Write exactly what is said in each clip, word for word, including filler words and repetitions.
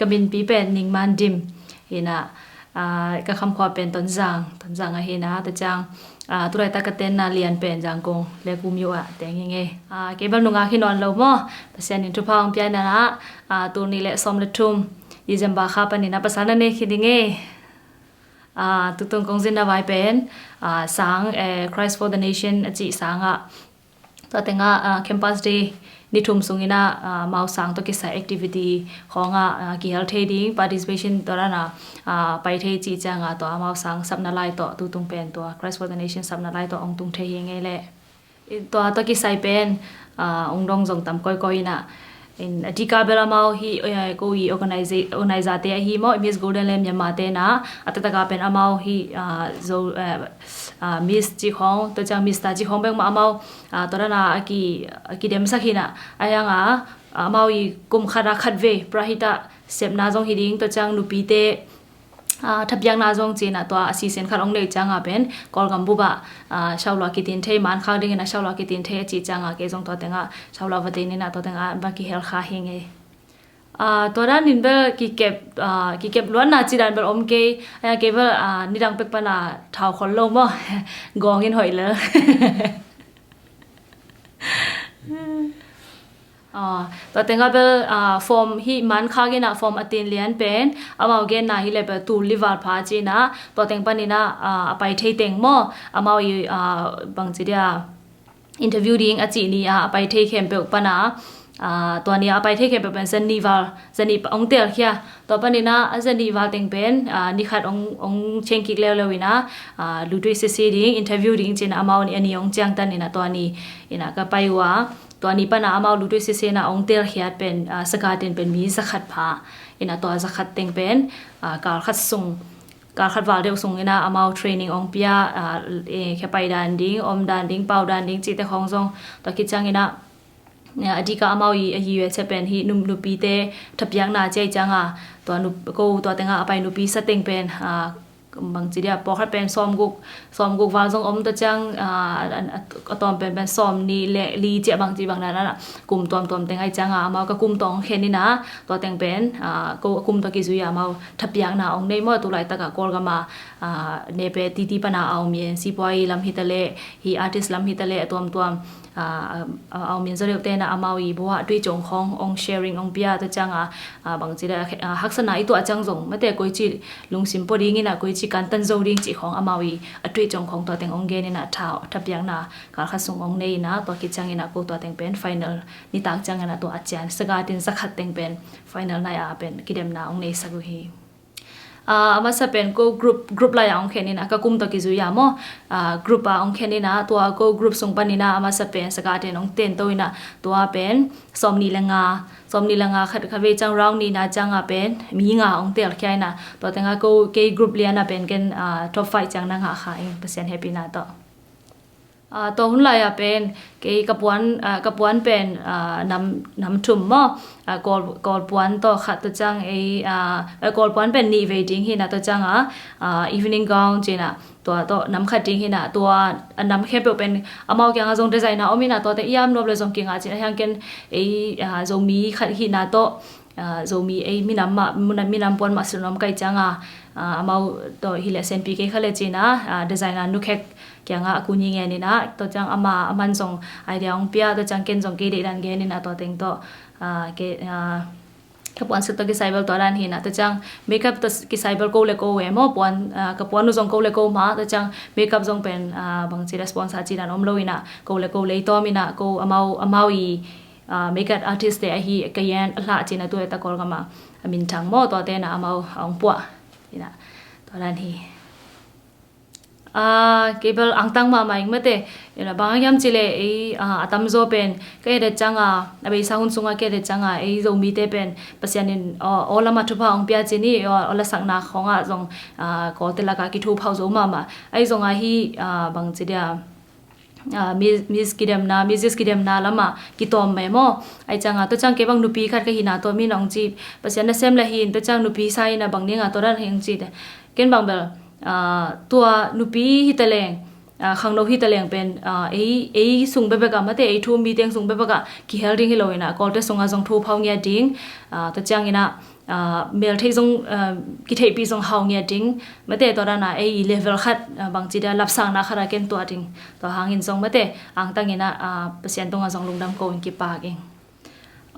Ka minpi pen Ning Man Dim hi-in ah, ah, ka khamkhua pen Tonzang, Tonzang ahi-in ah, tua ciang, ah, tulaitak ka tenna lian pen Zangkong Lekum U ah teng hi ing e. Ah, kei bel nungak hi nawn lo maw, Pasian in thupha hong pia-in ah, ah, tul nih le sawm le thum December kha panin ah pasal na nei khin ing e. Ah, tutung kong zinna vai pen, ah, sang, eh, Christ for the Nation a cih sang ah, tua teng ah, ah, Campus Day ni thum sungin ah, ah, amau sang tawh kisai activity khawng ah, ah, kihel thei ding, participation tua dan ah, ah, pai thei cih ciang ah, tua amau sang sapna lai tawh, tutung pen tua Christ for the Nation sapna lai tawh hong tung thei hi ing e leh. Tua tawh kisai pen, ah, hong dong zong tam kawikawi in ah, in, a dika bel amau hih, eh, ko i organize-, organizer te ahi maw, Miss Golden Land Myanmar te in ah, a taktak a pen amau hih, ah, Zo, eh, ah, Miss cih khawng, tua ciang Mister cih khawng bek mah amau, ah, tua dan a ki, a kidemsak hi-in ah, ahi hang a, amau i kum khat a khat vei Prahita sepna zong hi ding, tua ciang nupite, ah, thapiakna zong ci-in ah tua a season khat hong neih ciang a pen Kawlgam bup ah, ah, shaolua kitin thei, man khak dingin ah shaolua kitin thei a cih ciang a, kei zong tua teng ah shaolua va tein in ah tua teng ah va kihel kha hi ing e. Ah, tua danin bel kikep, ah, kikep luatna cih dan bel om kei, ahi hang kei bel, ah, nidang pek pan ah thau khol lo maw, gawng in hoih lel. Ah, tua teng ah bel, ah, form hih man khak in ah form a tin lian pen, amau genna hi leh bel tul li val pha ci-in ah, tua teng panin ah, ah, a pai thei teng maw, amau i, ah, bangci dia, interview ding a cih ni ah a pai thei khempeuh pan ah, ah, tua ni ah a pai thei khempeuh pen za nih val, za nih hong telkhia. Tua panin ah a za nih val teng pen, ah, ni khat hong, hong cheng kik leuleu in ah, ah, lutui sese ding, interview ding ci-in ah amau ni a ni hong ciangtan in ah tua ni in ah ka pai uh a, tua ni pan ah amau lutui sese in ah hong telkhiat pen, ah, Sagaten pen mi za khat pha in ah, tua za khat teng pen, ah, kal khat sung, kal khat val deuh sung in ah amau training hong pia, ah, eh, khe pai dan ding, om dan ding, pau dan ding cihte khawng zong, tua khit ciang in ah, a dika amau i, a U S a pen hih nu-, nupite thapiakna ci ahih ciang a, tua nup-, ko tua teng ah a pai nupi sa teng pen, ah, bangci dia, pawlkhat pen sawmguk, sawmguk val zong om, tua ciang, ah, a, a, a tawm pen pen sawmnih le li ci ah bangci bang dan ah, kum tuamtuam teng ahih ciang a, amau ka kum tawh hong khen in ah, tua teng pen, ah, ko a kum tawh kizui a amau thapiakna hong nei maw, tulaitak ah Kawlgam ah, ah, nepe titi pan a a om in, sipuai lam hi ta leh, hih artist lam hi ta leh, a tuamtuam, ah, a, a om in, zaw deuhte in ah amau i bua a tui cong khawng hong sharing hong pia, tua ciang a, ah, bangci le, ah, haksatna i tuah ciang zong, mate koici lungsim pua ding in ah, koici kantan zo ding cih khawng amau i a tui cong khawng tua teng hong gen in ah, tha-, thapiakna kal khat sung hong nei in ah, tua khit ciang in ah ko tua teng pen final nitak ciang in ah tua a cian Sagaten za khat teng pen final night a pen kidemna hong neisak uh hi. Ah, a masa pen ko group, group lai ah hong khen in ah, ka kum tawh kizui a maw, ah, group ah hong khen in ah, tua ko group sung panin ah a masa pen Sagaten hong tento in ah, tua pen sawmnih le nga, sawmnih le nga khat, khat vei ciang round nihna ciang a pen mi nga hong telkhia in ah, tua teng ah ko kei group lian ah pen ken, ah, top five ciang na ngah kha ing, Pasian hehpihna tawh. Ah, tua hun lai ah pen kei ka puan, ah, ka puan pen, ah, nam, nam thum maw, ah, Kawl, Kawl puan tawh khat, tua ciang ei, ah, eh, Kawl puan pen nih vei ding hi in ah, tua ciang a, ah, evening gown ci in ah, tua tawh nam khat ding hi in ah, tua, ah, nam khempeuh pen amau kiang ah zong designer om in ah, tuate i am nuam le zong kingah ci in ah, ahi hang ken ei, ah, Zomi khat hihna tawh, ah, Zomi ei minam mah, minam, minam puan mah silh nuam ka hih ciang a, ah, amau tawh hi leh senpi kei kha le ci in ah, ah, designer nukhek kiang ah a kun i ngen in ah, tua ciang ama, aman zong idea hong pia, tua ciang ken zong kei deih dan gen in ah, tua teng tawh, ah, kei, ah, ka puan set tawh kisai bel tua dan hi in ah, tua ciang makeup tawh kisai bel ko le ko e maw, puan, ah, ka puan uh zong ko le ko mah, tua ciang makeup zong pen, ah, bangci le sponsor ci dan om lo in ah, ko le ko lei tawm in ah, ko amau, amau i, ah, makeup artist te ahi Kayan Hla ci in ah, tu-a Kawlgam ah a minthang maw, tuate in ah amau a hong puah in ah, tua dan hi. Ah, kei bel angtang mahmah ing, mate. Ina, bang hang hiam cih leh ei, ah, a tamzaw pen ka et et ciang a, a beisa hun sung ah ka et et ciang a, ei Zomite pen Pasian in, ah, aw lam ah thupha hong pia ci ni, aw, aw lasakna khawng ah zong, ah, Kawlte lak ah kithuphau zo mahmah. Ahi zong a hih, ah, bangci dia, ah, Miss, Miss kidemna, Missus kidemna lam ah kitawm mai maw. Ahi ciang a, tua ciang kei bang nupi khat ka hihna tawh mi'n hong ci, Pasian nasem la hi in, tua ciang nupi sa in ah bang ding a tua dan hong ci te. Ken bang bel, ah, tua nupi hi ta leng, ah, khangno hi ta leng pen, ah, ei, ei sung bekbek ah, mate, ei thu um mi teng sung bekbek ah kihel ding hi lo in ah, Kawlte sung ah zong thuphau ngiat ding, ah, tua ciang in ah, ah, meltheih zong, ah, kitheihpih zong hau ngiat ding, mate, tua dana ei level khat, ah, bangci dia lapsangna khat a ken tuah ding. Tua hangin zong mate angtangin ah, ah, Pasian tungah zong lungdam ko in kipak ing.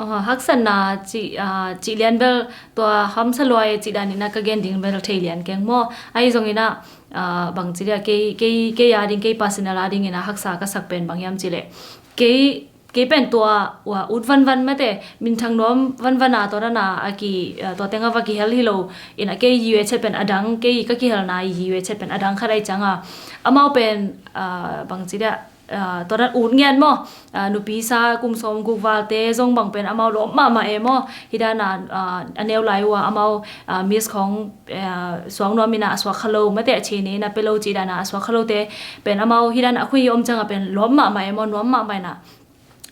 Ah, haksatna cih, ah, cih lian bel tua hamsa luai cih danin ah ka gen ding bel thei lian keng maw. Ahi zongin ah, ah, bangci dia kei, kei, kei a ding, kei personal a dingin ah haksa ka sak pen bang hiam cih leh, kei, kei pen tua ua ut vanvan mate, minthang nuam vanvan a tua dana a ki, ah, tua tengah va kihel hi lo. Inah kei yiue chet pen a dang, kei ka kihelna yiue chet pen a dang khat ahi cianga amau pen, ah, bangci dia, ah, tua dan ut ngiat maw. Ah, nupi sa kum sawm guk valte zong bang pen amau lawm mahmah e maw. Hih dana, ah, a neu lai uh a amau, ah, miss khawng, ah, suak nuam inah a suak kha lo mate, a chine na pe lo cih dana a suak kha lote pen amau hih dana a khui hi om cianga pen lawm mahmah e maw, nuam mahmah inah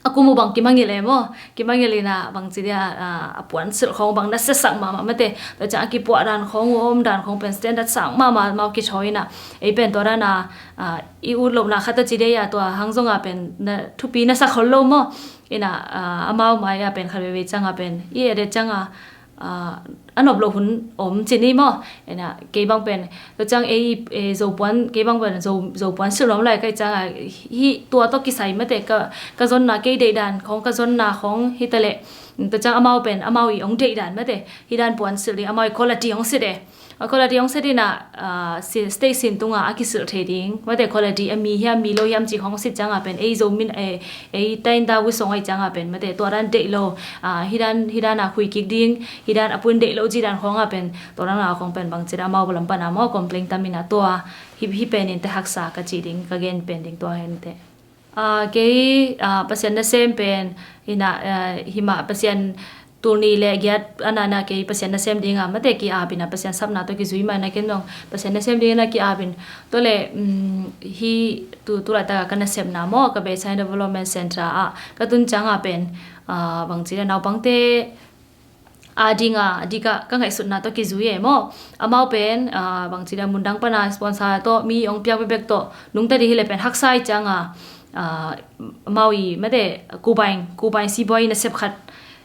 a kum uh bang kimangil e maw. Kimangil inah bangci dia, ah, a puansilh khawng bang na siasak mahmah mate. Tua ciang a kipuah dan khawng uh, a om dan khawng pen standard sang mahmah amau kithawi inah ei pen tua dana, ah, i ut lohna khat a ci dei a tua hang zonga pen na thupi na sak khol lo maw. Inah, ah, amau mai-a pen khat veivei cianga pen i edet cianga, ah, a nop loh hun om ci ni maw. Inah kei bang pen tua ciang ei, eh, Zopuan, kei bang pen Zo, Zopuan silh nuam lai ka hih cianga hih tua tawh kisai mate ka, ka zonna kei deih dan khawng, ka zonna khawng hi ta leh, tua ciang amau pen amau i hong deih dan mate, hih dan puansilh ding amau i quality hong sit e. A quality hong sit inah, ah, si-, stage sin tunga a kisilh thei ding mate, quality a mi hiam mi lo hiam cih khawng sit cianga pen ei Zomi, eh, ei tainda wisong ahi cianga pen mate tua dan deih lo, ah, hih dan, hih dana khui kik ding, hih dan a pun deih lo cih dan khawnga pen tua dana khawng pen bangci dia amau lam pana maw complain tam inah tua hih, hih pen in te haksa ka cih ding, ka gen pen ding tua hen te. Ah, kei, ah, Pasian nasem pen inah, ah, himah Pasian tul nih le giat a nana kei Pasian nasem dinga mate ki-ap inah Pasian sapna tawh kizui mah inah ken zong Pasian nasem dingin a ki-ap in. Tua le, um, hih tu, tu laitaka ka nasepna maw, ka Bethsaida Development Centre ah ka tun cianga pen, ah, bangci dia naupangte a dinga, a dika ka ngaihsutna tawh kizui e maw. Amau pen, ah, bangci dia mundang pana sponsor tawh mi hong piak bekbek tawh nungta ding hi le pen haksa i cianga, ah, amau i mate Kubaing, Kubaing sibuai nasep khat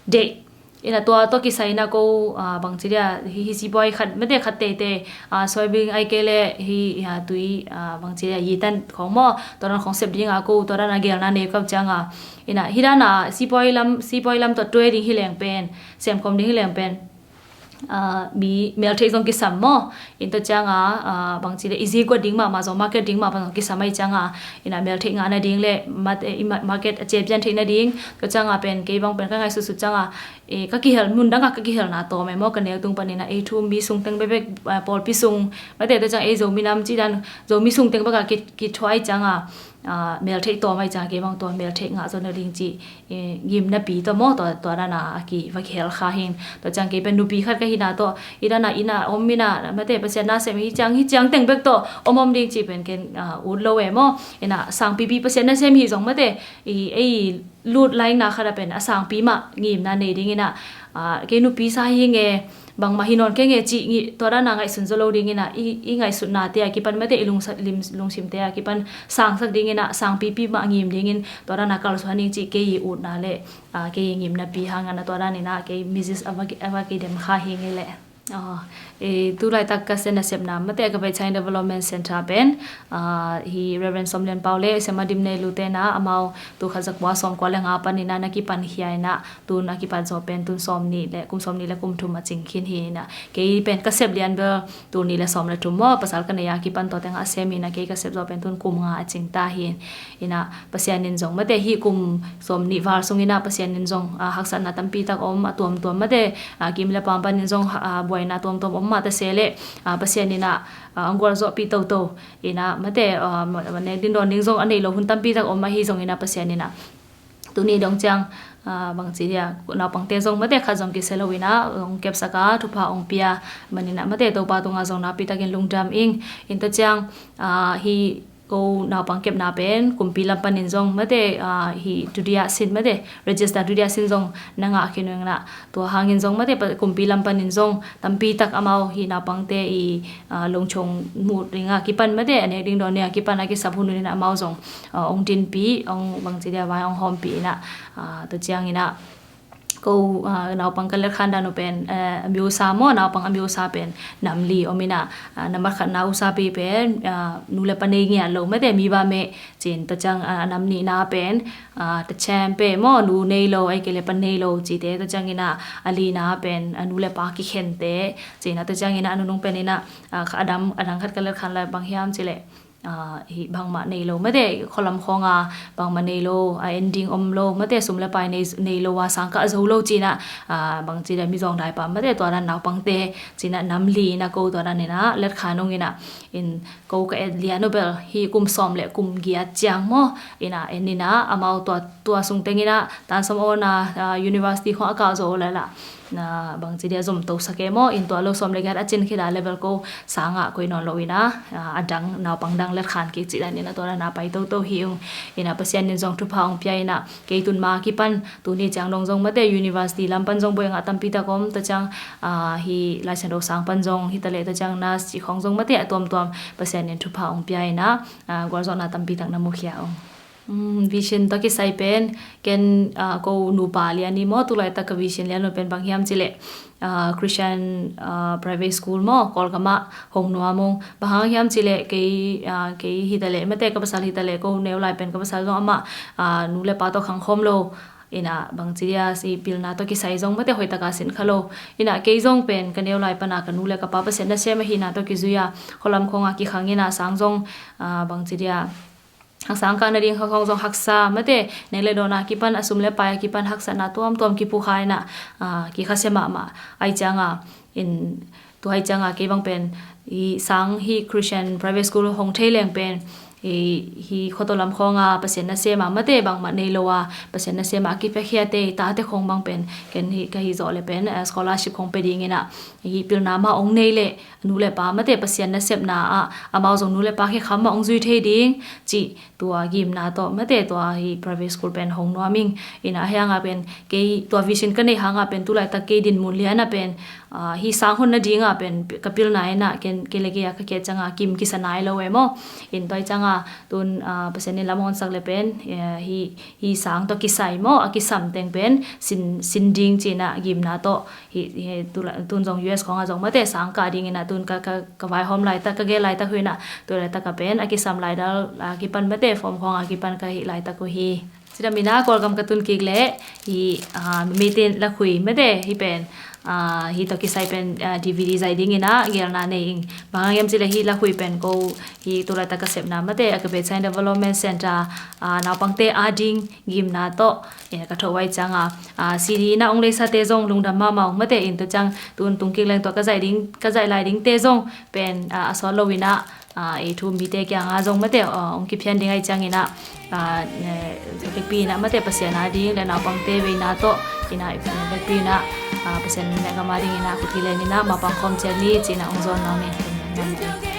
deih. Inah tua tawh kisai inah ko, ah, bangci dia hi, hi sibuai khat mate khat teitei, ah, soybean ai kei le hi, ah, tui, ah, bangci dia yitan khawng maw, tua dan khawng sep dinga ko tua dana gelna nei kau cianga. Inah hih dana sibuai lam, sibuai lam tawh tuai ding hi leng pen, semkhawm ding hi leng pen, ah, mi meltheih zong kisam maw. In tua cianga, ah, bangci dia i zikuat ding mahmah zong, market ding mahmah zong kisam ahi cianga, inah meltheih ngah nading le mat-, eh, i ma-, market a cia pian theih nading. Tua cianga pen kei bang pen ka ngaihsutsut cianga, eh, ka kihel, mundanga ka kihelna tawm e maw, ka neu tung paninah ei thu mi sung teng bekbek, ah, pawlpi sung mate, tua ciang ei Zomi nam cih dan Zomi sung teng beka ki, kithuai cianga, ah, meltheih tawm ahi cianga kei bang tua meltheih ngah zaw nading cih, eh, ngimnapi tawh maw, tua, tua dana a ki va kihel kha hin. Tua ciang kei pen nupi khat ka hina tawh hih dana inn a om inah mate Pasian nasem hi ciang, hi ciang teng bek tawh om om ding cih pen ken, ah, ut lo e maw. Inah sangpipi Pasian nasem hi zong mate i, ei lut laina khat a pen a sangpi mah ngimna nei ding inah, ah, kei nupi sa hi nge, bangmah hi nawn kei nge cih ngi-, tua dana ngaihsun zaw lo ding inah i, i ngaihsutnate a kipan mate i lungsa-, lim-, lungsimte a kipan sangsak ding inah sangpipi mah ngim dingin tua dana kalsuan ding cih kei i utna le, ah, kei i ngimnapi hang inah tua dan inah kei Mrs a va ki, a va kidem kha hi nge le. Ah, eh, tu laitak ka nasepna mate ka Bethsaida Development Centre pen, ah, hi Reverend Sawm Lian Pau le Sema Dim Nei Lu tena amau tu khat zakua sawmkua le nga paninah na kipan khia inah tun a kipat zaw pen tun sawmnih le, kum sawmnih le kum thum a cing khin hi inah kei pen ka sep lian bel tul nih le sawm le thum maw, pasal ka nei a kipan tua tengah a sem inah kei ka sep zaw pen tun kum nga a cing ta hi. Inah Pasian in zong mate hih kum sawmnih val sung inah Pasian in zong, ah, haksatna tampi tak om a tuamtuam mate, ah, kim le pam panin zong, ah, buaina tuamtuam om mah ta se le, ah, Pasian inah, ah, ang gualzawhpih toto inah mate, ah, ma-, ma-, nek ding dawn ding zong a neih loh hun tampi tak om ahi zong inah Pasian inah tuni dong ciang, ah, bangci dia naupangte zong mate khat zong kisia lo inah hong kepsak a thupha hong pia maninah mate Topa tungah zong nakpi takin lungdam ing. In tua ciang, ah, hi ko naupang kepna pen kumpi lam panin zong mate, ah, hi tudia sin mate register tudia sin zong na ngah khin uh inah tua hangin zong mate pa-, kumpi lam panin zong tampi tak amau hi naupangte i, ah, longchong muh dinga kipan mate a nek ding dawn dinga kipan a kisap hun uh inah amau zong, ah, hong dinpih, hong bangci dia vai hong hawmpih inah, ah, tua ciang inah Ko, ah, naupang ka letkhan dan uh pen, eh, a myo sa maw, naupang a myo sa pen nam li om in ah, ah, nambat khatna usapi pen, ah, nu le pa nei ngiat lo, mate, mi ba me cin. Tua ciang, ah, a nam nihna pen, ah, ta champe maw, nu nei lo, ahih kei leh pa nei lo cite. Tua ciangin ah a lina pen, ah, nu le pa kikhente cin ah. Tua ciangin ah a nunung pen in ah, ah, a dang, a dang khat ka letkhan lai bang hiam cih leh, ah, hi bangmah nei lo, mate, khualam khawng a bangmah nei lo, a ending om lo, mate, sum le pai nei, nei lo a sangkah zo lo cin ah, ah, bang ci dia, mizawng daipa, mate, tua dan naupangte cin ah nam li in ah ko tua dan in ah letkhan ung in ah, in ko ka et lian uh bel hi kum sawm le kum giat ciang maw, in ah en in ah, amau tua, tua sung teng in ah tan sawm awn a, ah, university khawng a kah zo uh leh lah, na bang ci dia, zom to sak e maw, in tua lo sawm le giat a cin khit a level ko sang ah koih nawn lo in ah, ah, a dang, naupang dang letkhan kik cih dan in ah tua dan a pai toto hi ung. In ah Pasian in zong thupha hong pia in ah kei tun ma kipan tuni ciang dong zong, mate, university lam pan zong buai ngah tampi tak om. Tua ciang, ah, hi Laisiangtho sang pan zong hi ta leh, tua ciang nurse cih khawng zong, mate, a tuamtuam Pasian in thupha hong pia in ah, ah, gualzawhna tampi tak na mukhia ung. Um, vision tawh kisai pen, ken, ah, ko nupa lian hi maw, tulaitak ka vision lian lo pen bang hiam cih leh, ah, Christian, ah, private school maw, Kawlgam ah hong nuam ung. Bang hang hiam cih leh kei, ah, kei hi ta leh, mate, ka pasal hi ta leh, ko neu lai pen ka pasal zong amah, ah, nu le pa tawh khangkhawm lo in ah, bang ci dia, si pilna tawh kisai zong, mate, hoihtak a sin kha lo. In ah kei zong pen ka neu lai pan a ka nu le ka pa Pasian nasem ahihna tawh kizui a, khualam khawng a kikhang in ah, sang zong, ah, bang ci dia, a sangkah nading kha khawng zong haksa, mate, nek le dawn a kipan, a sum le pai a kipan haksatna tuamtuam kipukha in ah, ah, kikhase mahmah. Ahih ciang a, in, tua ahih ciang a kei bang pen, hi sang hi Christian private school hong thei leng pen, hi, hi khuato lam khawng a Pasian nasem a, mate, bangmah nei lo a Pasian nasem a a kipiakhia te, tate khawng bang pen, ken hi, ka hi zawh leh pen, eh, scholarship khawng pe ding in ah, hi pilna mah hong nei leh, nu le pa, mate, Pasian nasepna ah amau zong nu le pa khekham mah hong zui thei ding cih tua gimna tawh, mate, tua hi private school pen hong nuam ing. In ah a hang a pen kei tua vision ka neih hang a pen tulaitak kei dinmun lian a pen, ah, hi sang hon nading a pen ka pilna in ah ken, kei le kei a ka kiat ciang a kim kisa nai lo e maw. In tua ahih ciang a tun, ah, Pasian in lam hong honsak leh pen, eh, hi, hi sang tawh kisai maw, a kisam teng pen sin, sin ding cih in ah gimna tawh hi, hi, tu la, tun zong U S khawng ah zong, mate, sang kah ding in ah tun ka, ka, ka vaihawm laitak, ka gel laitak uh in ah, tu laitak a pen a kisam laidal a kipan, mate, form khawng a kipan ka hih laitak uh hi. Cidam in ah Kawlgam ka tun kik leh hi, ah, meeting lakhui, mate, hi pen, ah, hi tawh kisai pen, ah, D V D zaih ding in ah gelna nei ing. Bang hang hiam cih leh hi lakhui pen ko hi tulaitak ka sepna, mate, a ka Bedside Development Centre, ah, naupangte ading gimna tawh, eh, ka thoh uh ahih ciang a, ah, C D in ah hong leisate zong lungdam mahmah ung, mate, in tua ciang tun tung kik leng tua ka zaih ding, ka zaih lai dingte zong pen, ah, a sawt lo in ah, ah, ei thu mite kiang a zong, mate, ah, hong kiphian ding ahih ciang in ah, ah, eh, vekpi in ah, mate, Pasian ading le naupangte veina tawh in ah, eh, vekpi in ah, ah, Pasian gam ading in ah khut hi len in ah mapang khawm ciat ni ci in ah hong zawn nuam ing.